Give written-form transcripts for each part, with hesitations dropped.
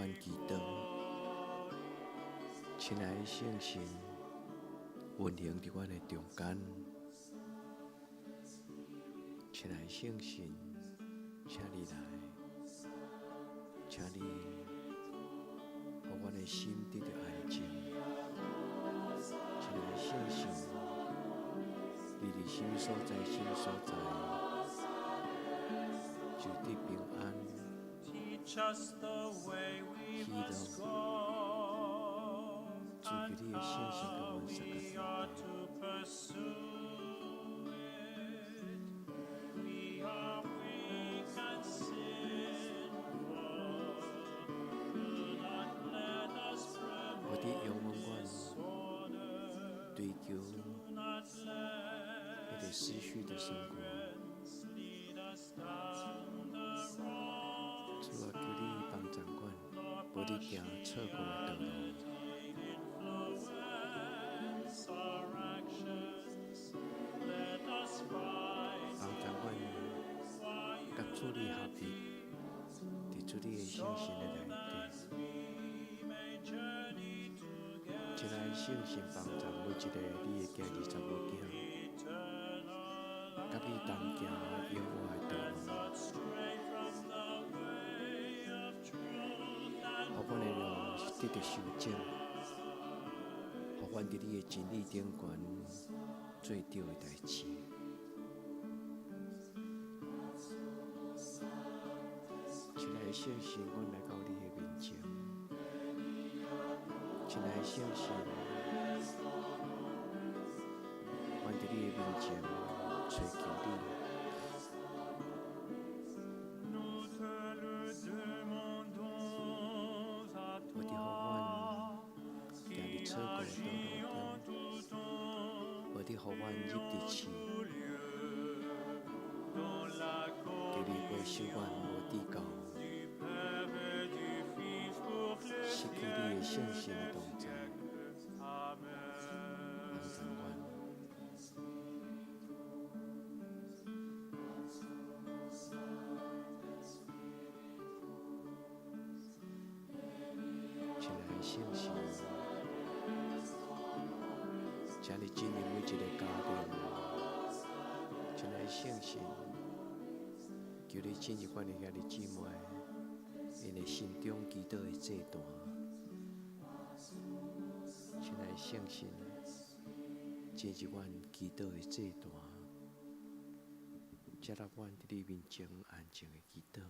阮祈禱。親愛的聖神，運行佇阮的中間。親愛的聖神，請你來，請你予阮的心得著安靜。親愛的聖神，你佇啥物所在，啥物所在，就得平安、喜樂。主，求你的聖神共阮相佮。予你永遠追求彼个失序的生活。主啊，求你幫助阮，無咧行錯誤的道路。幫助阮佮主你合一，佇主你的聖神的內底。親愛的聖神幫助每一个你的囝兒查某囝，佮你同行永活的道路。予阮的路得著修整，予阮佇你的真理頂懸做對的代誌。親愛的聖神，阮來到你的面前。親愛的聖神，阮佇你的面前揣求你。無佇予阮行佇錯誤的道路頂，無佇予阮入佇試，求你保守阮無致到失去你的聖神的同在，幫助阮。親愛的聖神，請你進入每一个家庭。親愛的聖神，求你進入阮的兄弟姊妹，𪜶的心中祈禱的祭壇。親愛的聖神，進入阮祈禱的祭壇，接納阮佇你面前安靜的祈禱。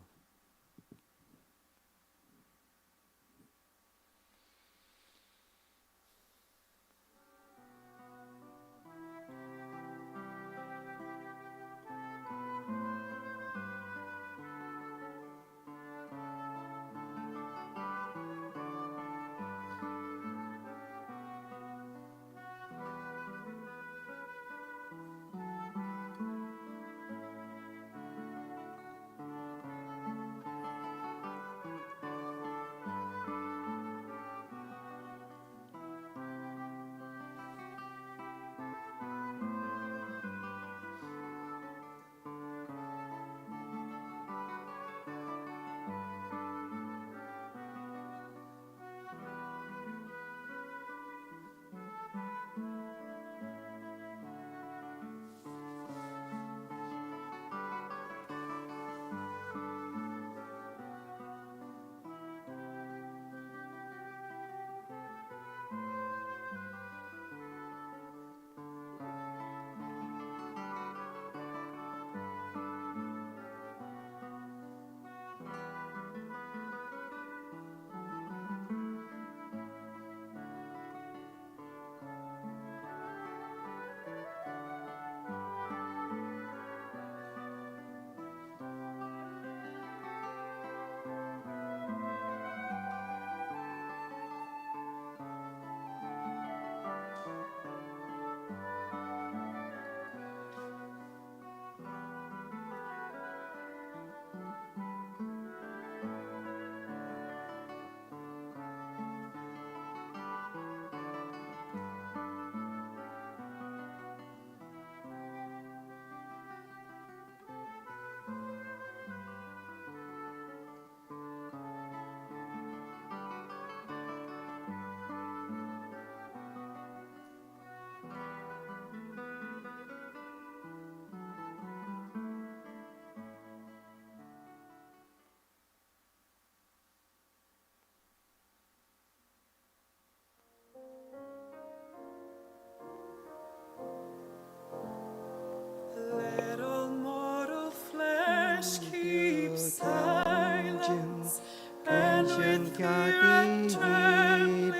神徛佇伊面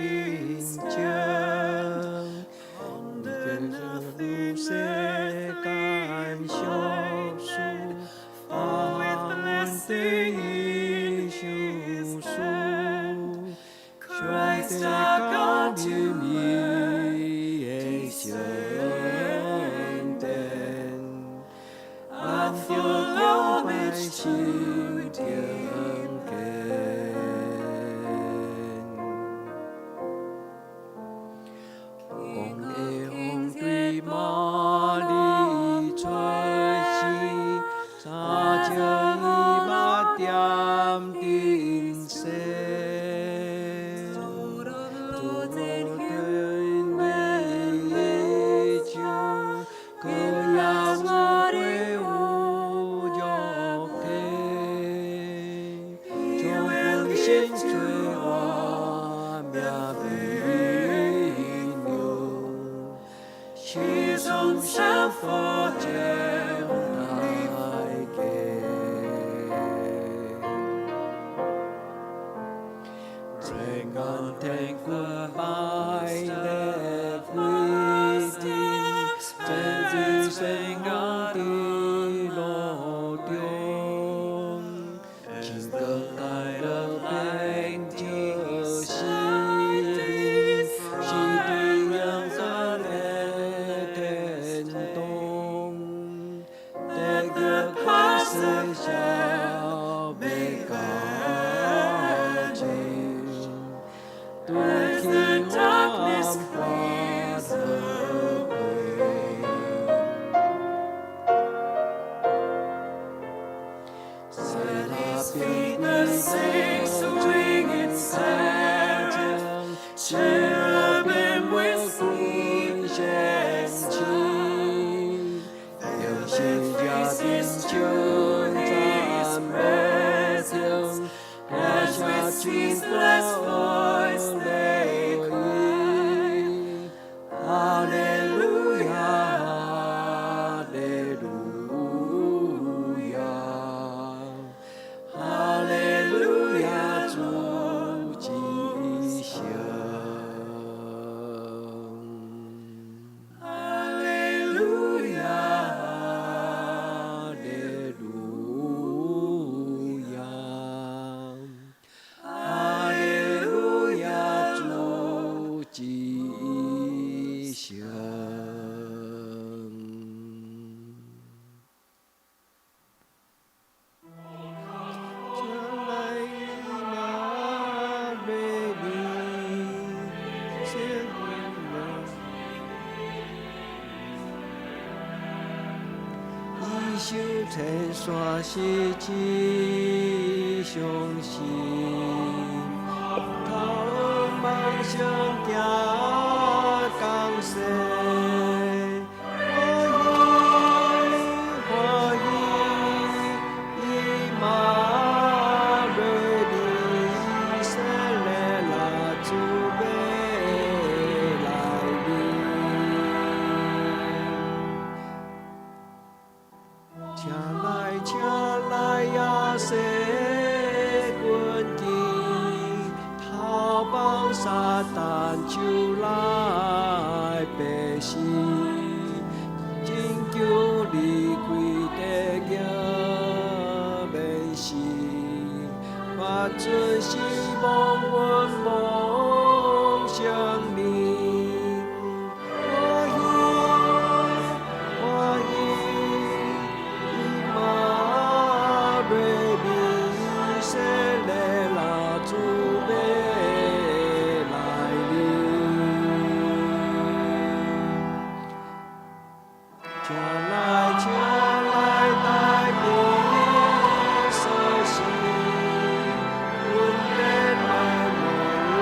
前，見世間俗事，放阮的伊相思，上帝降臨伊的聖殿，按著敬拜心聽見。王的王對瑪利出生，三隻伊目踮陣勢。主對你唱，可也有過有肉體，將本身做我命朋友，是從聖父將來見。天眼天君拜禮歸天，天子聖眼佇路中，金光大樂變作是是對陽間的天堂，得着快世小欲到盡，拄去我暗發樂會。撒拉平歸無盡家將，基羅變為君先知，用是遮變稱讚無停，歌聲真大樂意。哈利路亞，哈利路亞，哈利路亞，主至聖。哈利路亞，哈利路亞，哈利路亞，主至聖。請來以馬內利，聖靈。伊受天山是至相信，頭夢想行江西，歡喜歡喜，以馬內利，以色列啦，主欲來臨。請來請來亞西軍機，逃亡撒旦手來百姓，拯救離開地獄免死，發出希望阮夢想你。歡喜歡喜，以馬內利，以色列啦，主欲來臨。請來請來大衛所死，恩典來無為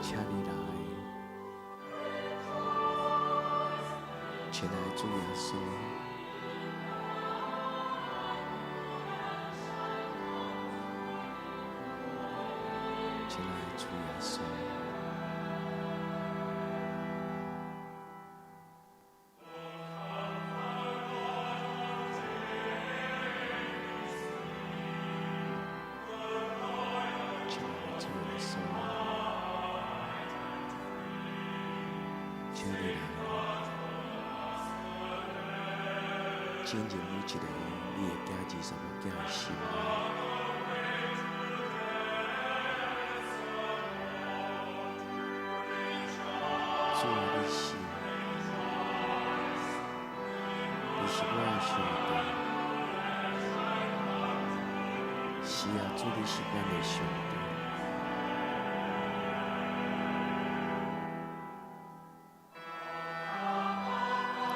請你來，親愛的主耶穌，親愛的主耶穌。親愛的主耶穌，請你來進入每一个你的囝兒、查某囝的心內。主啊，你是我的上帝。是啊，主，你是阮的上帝。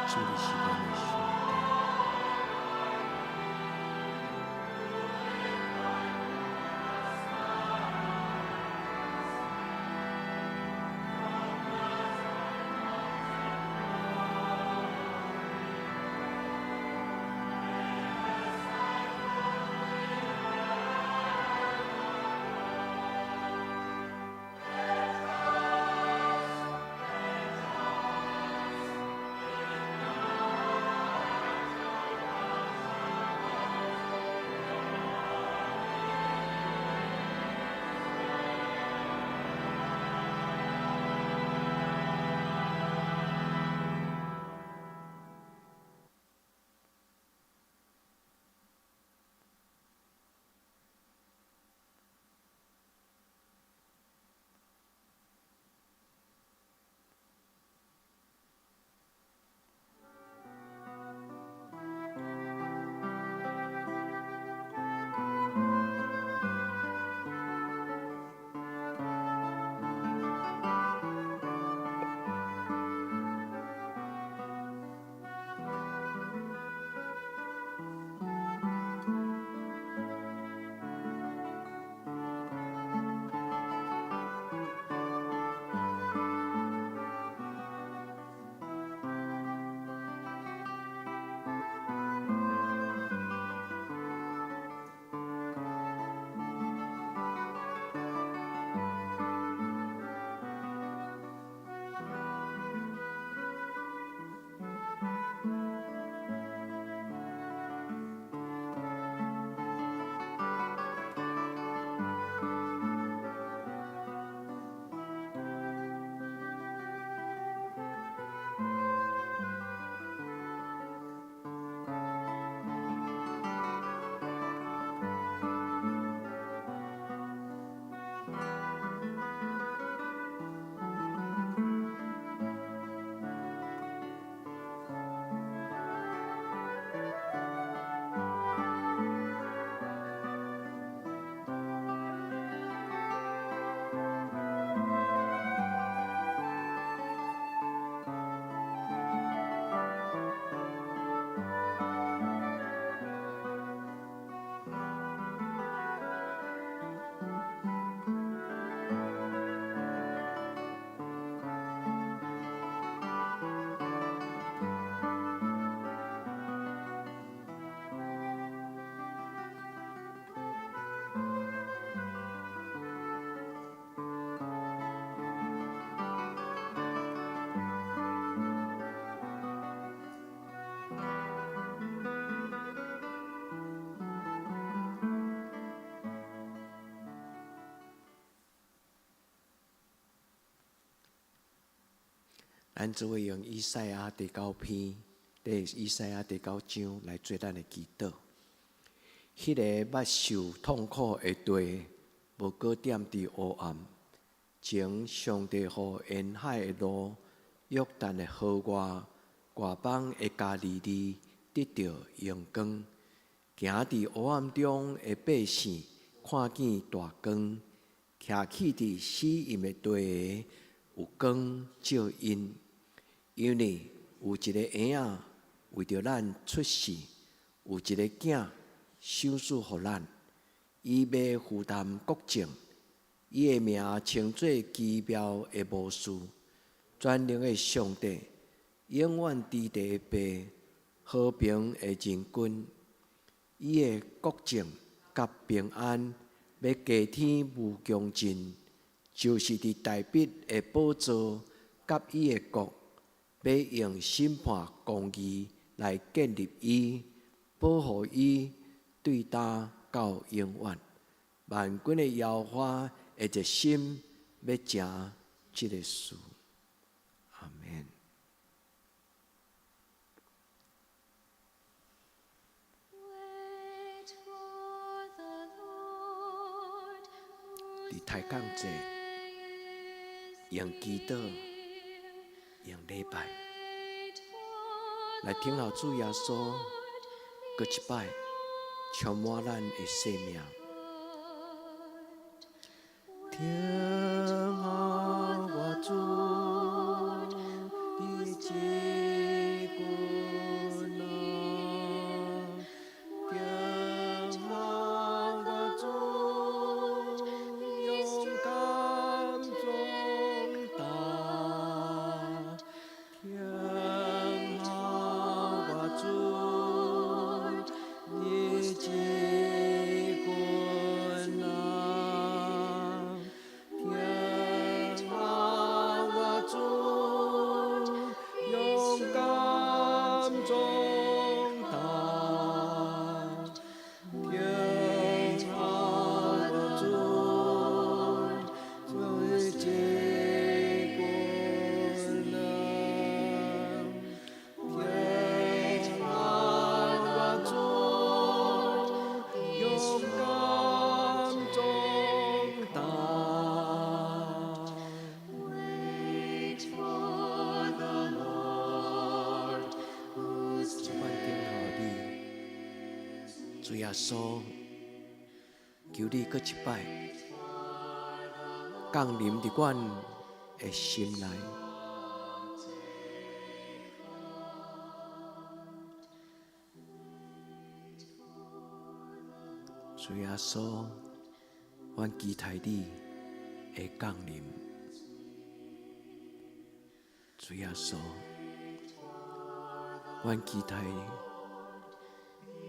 主，你是阮的上帝。咱做伙用以賽亞第九篇，第以賽亞第九章來做咱的祈禱。彼个捌受痛苦的地，無閣踮佇黑暗，前上帝予沿海的路、約旦的河外、外邦的加利利得著榮光。行佇黑暗中的百姓看見大光，徛起佇死蔭的地有光照𪜶。因為有一個嬰仔為著咱出世，有一個囝賞賜予咱，伊欲負擔國政，伊的名稱做奇妙的謀士，全能的上帝，永遠佇地的父，和平的仁君。伊的國政佮平安，欲加添無窮盡，就是佇大衛的寶座佮伊的國，欲用審判公義來建立伊，保護伊，對今到永遠。萬軍的耶和華會熱心欲成這个事。阿門。 Wait for the Lord, 佇抬槓節，用祈禱，用禮拜來等候主耶穌，閣一擺充滿咱的生命。等候我主，的這久啊，等候我主，勇敢壯膽。等候我主，的這久啊，等候我主，勇敢壯膽。等候我主，的這久啊，等候我主，勇敢壯膽。 Wait for the Lord, whose 主，阮等候你，主耶穌，求你閣一擺降臨佇阮的心內。主耶穌，阮期待你的降臨。主耶穌，阮期待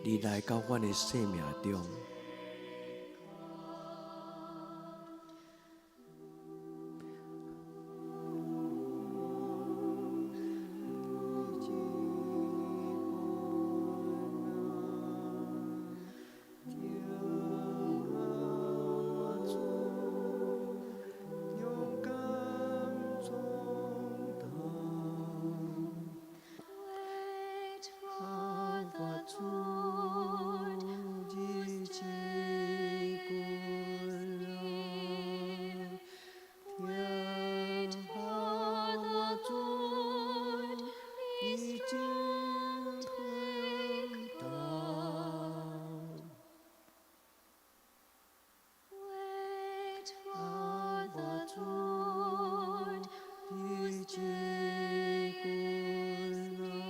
你來到阮的生命中。勇敢壯膽。 Wait for the Lord, whose day is near. Wait for the Lord, be strong, take heart. Wait for the Lord, whose day is near.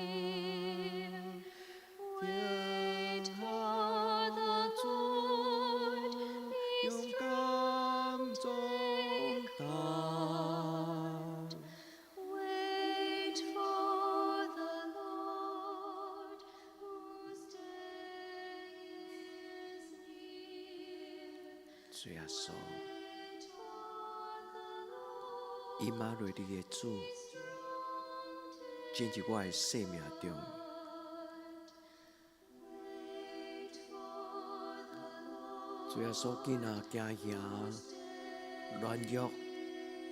Wait for the Lord, be 勇 strong, 敢壯膽。 Wait for the Lord, whose day is near. 主耶穌， Wait for the Lord, 以馬內利的主，進入我的生命中。 Wait for the Lord, 主耶穌，囝仔驚嚇、軟弱、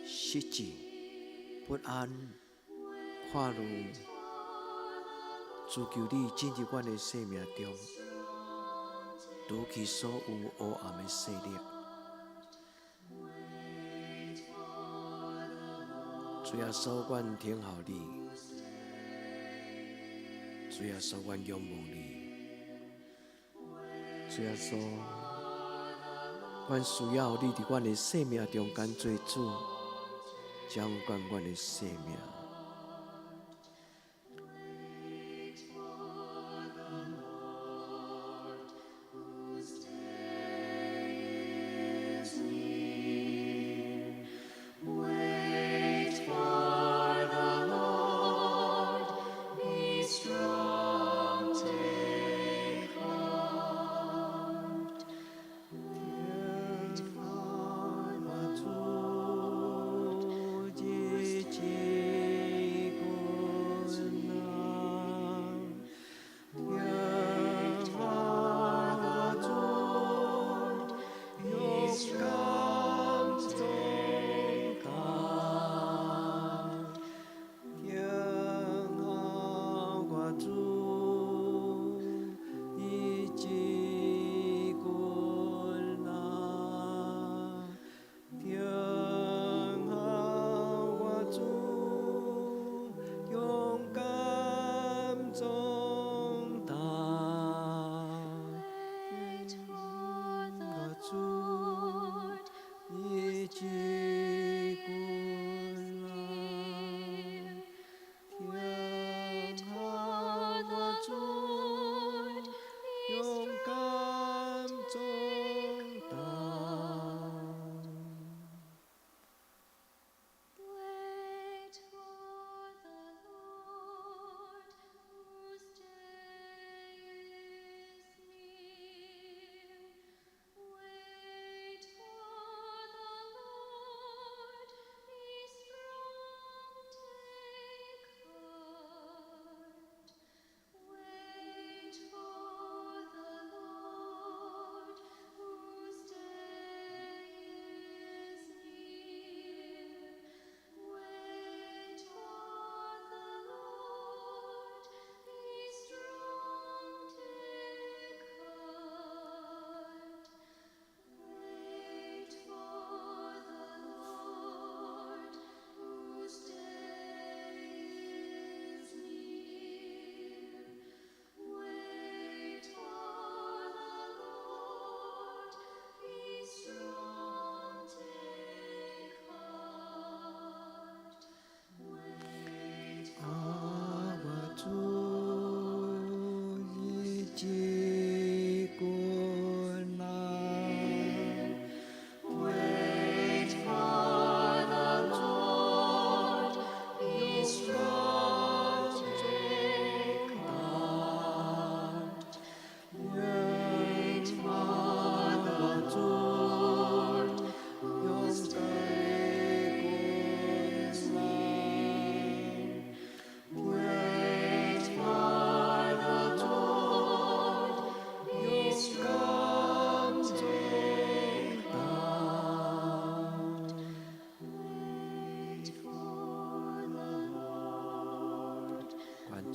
失志、不安、看慮，主求你進入阮的生命中，除去所有黑暗的勢力。 Wait for the Lord, 主耶穌，阮等候你。主耶穌，阮仰望你。主耶穌，阮需要你佇阮的生命中間做主，掌管阮的生命。 Wait for the Lord, whose day is near.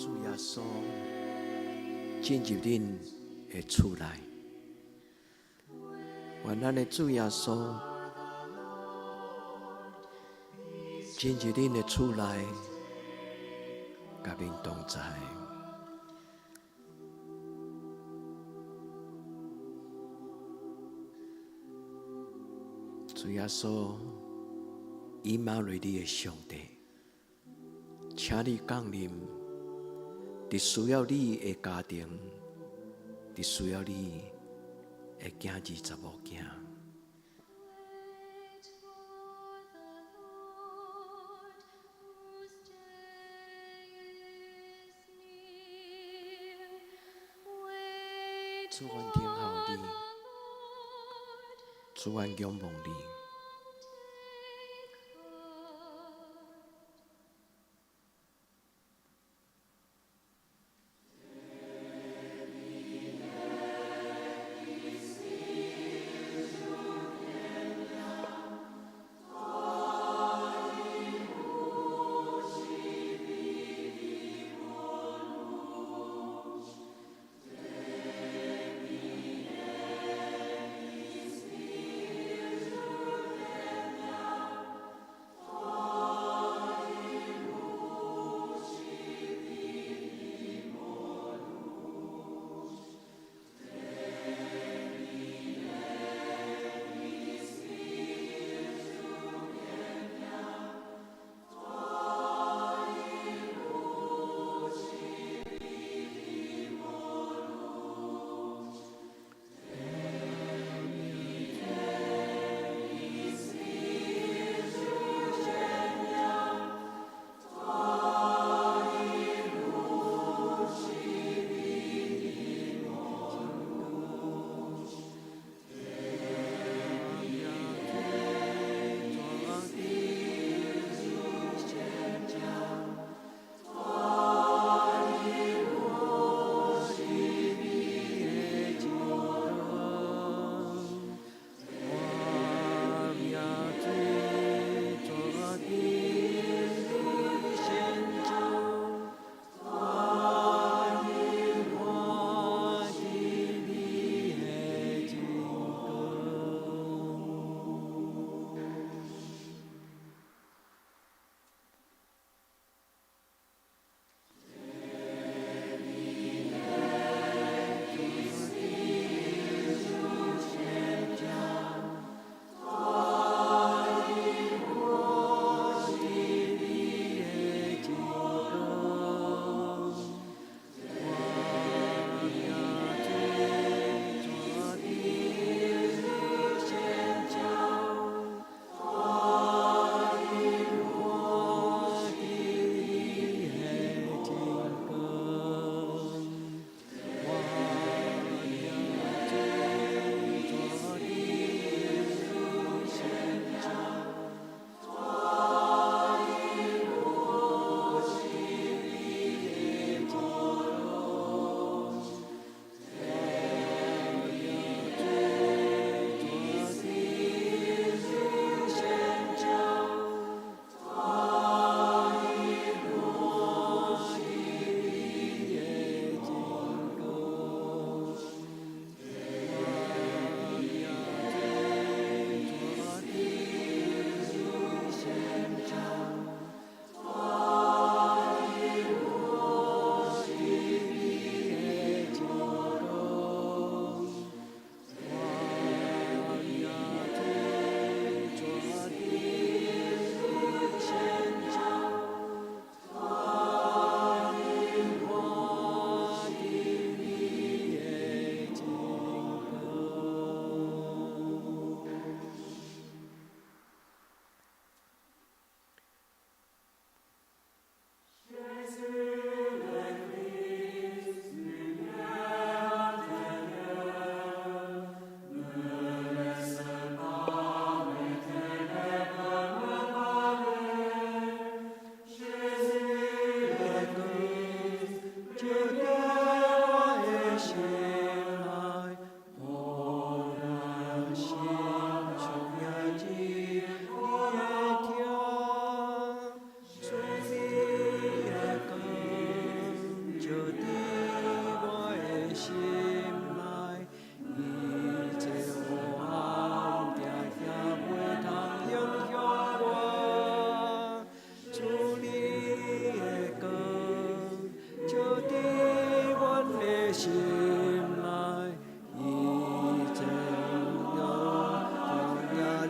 主耶穌進入恁的厝內，願咱的主耶穌進入恁的厝內，佮恁同在。主耶穌，以馬內利的上帝，請你降臨，佇需要你的家庭，佇需要你的囝兒查某囝。 Wait for the Lord, whose day is near. Wait 主，阮等候 for 你， the Lord, 主，阮仰望你。 Take heart.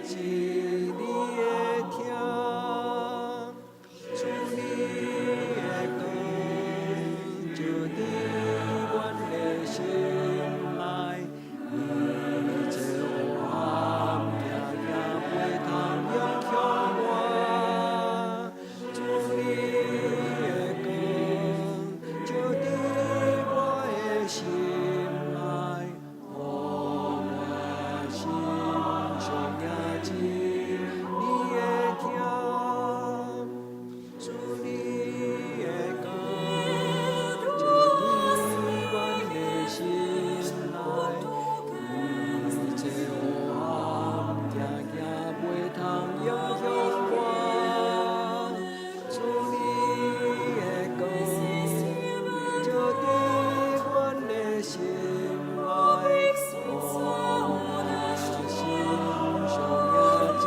這你的疼，主你的光照佇阮的心內，一切黑暗行行袂通影響我。主你的光照佇我的心內，予我心上迎這你的疼。主你的光照佇阮的心內，一切黑暗行行袂通影響我。主你的光照佇阮的心內，予我心上迎這你的疼。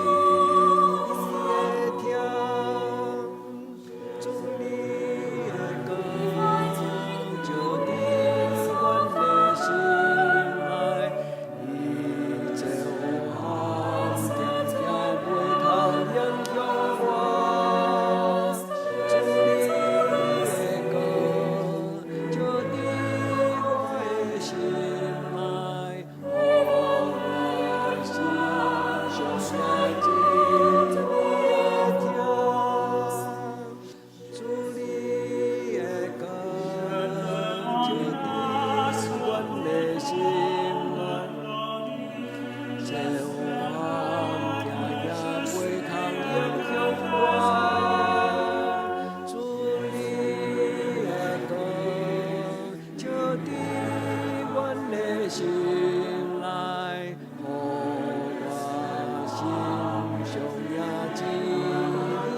主你的光照佇阮的心內，一切黑暗行行袂通影響我。主你的光照佇我的心內，予我心上迎這你的疼。主你的光照佇阮的心內，一切黑暗行行袂通影響我。主你的光照佇阮的心內，予我心上迎這你的疼。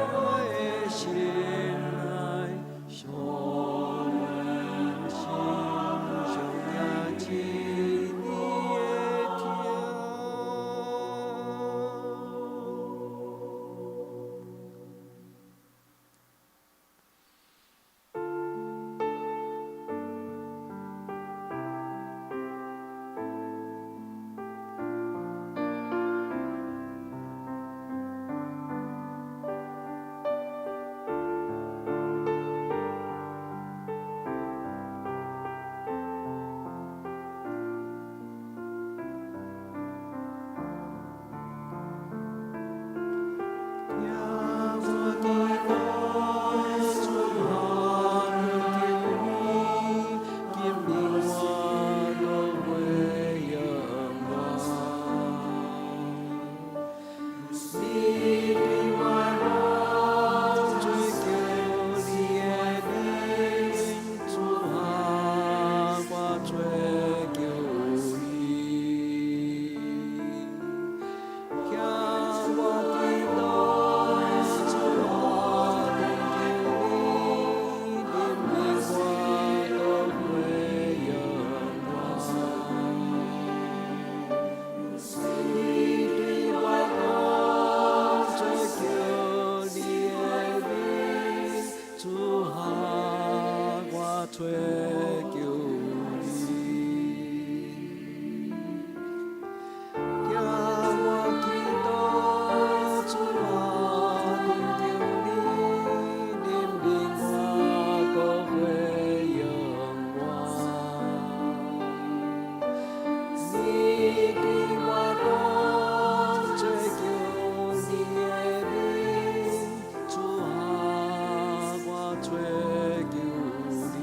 我的心內，予我心上迎這你的疼。聽我祈禱，主啊，懇求你，今日我閣回應我。你對我講，追求你的面，主啊，我追求你。聽我祈禱，主啊，懇求你，今日我閣回應我。你對我講，追求你的面，主啊，我追求你。聽我祈禱，主啊，懇求你，今日我閣回應我。你對我講，追求你的面，主啊，我追求你。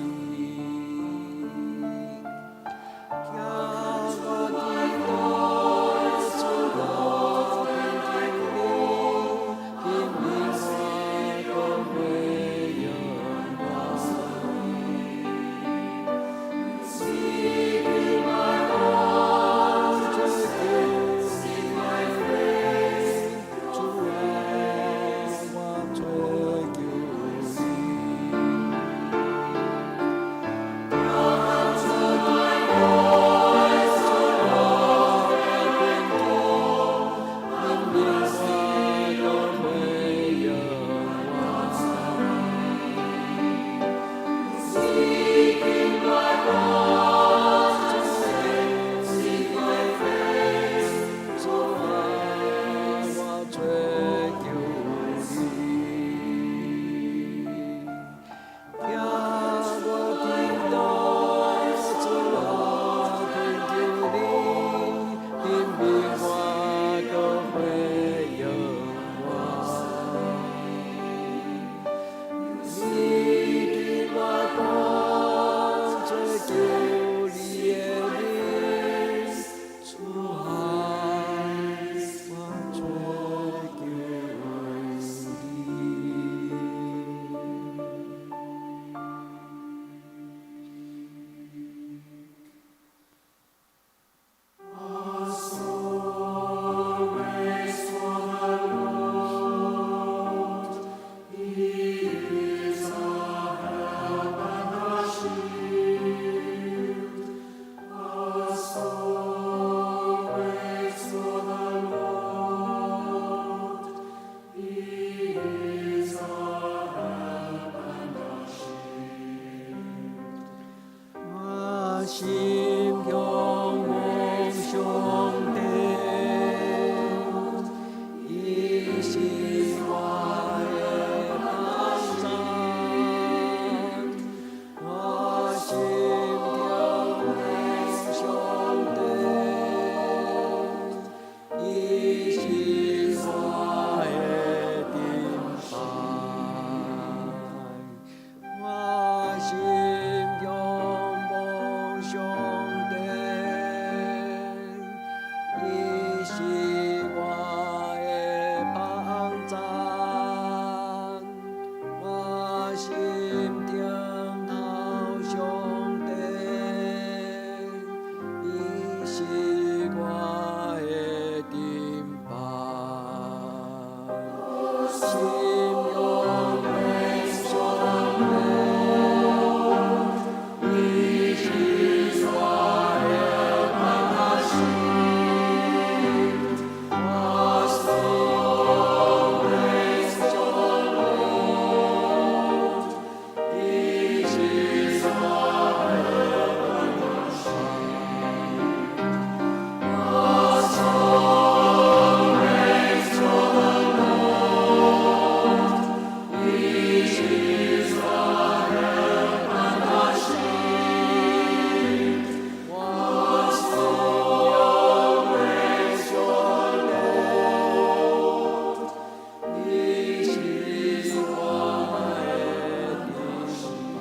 心仰望上帝，伊是我的幫贊。我心仰望上帝，伊是我的盾牌。我心仰望上帝，伊是我的幫贊。我心等候上帝，伊是我的盾牌。心仰望上帝，伊是我的幫助。My soul waits for the Lord. 伊是我的幫助。My soul waits for the Lord. 伊是我的幫助。My soul waits for the Lord. 伊是我的盾牌。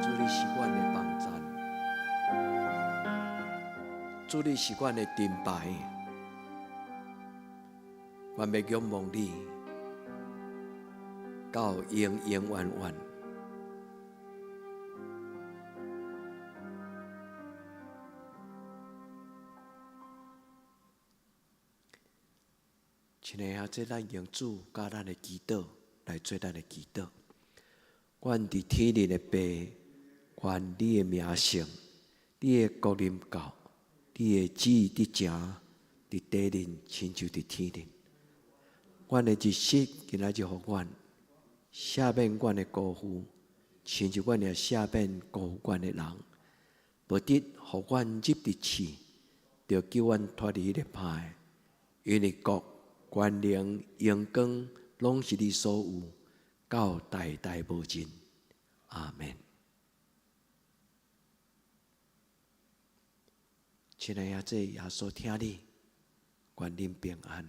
主，你是阮的幫贊，主，你是阮的盾牌，阮欲仰望你，到永永遠遠。親愛的兄弟，咱用主教咱的祈禱來做咱的祈禱。阮佇天頂的父，願你的名聖，你的國臨到，你的旨意得成，佇地面親像佇天頂。阮的日食今仔日予阮，赦免阮的辜負，親像阮也赦免辜負阮的人。無得予阮入佇試，著救阮脫離彼个歹的。因為國、權能、榮光，攏是你所有，到代代無盡。阿們。親愛的兄弟，耶穌疼你，願恁平安。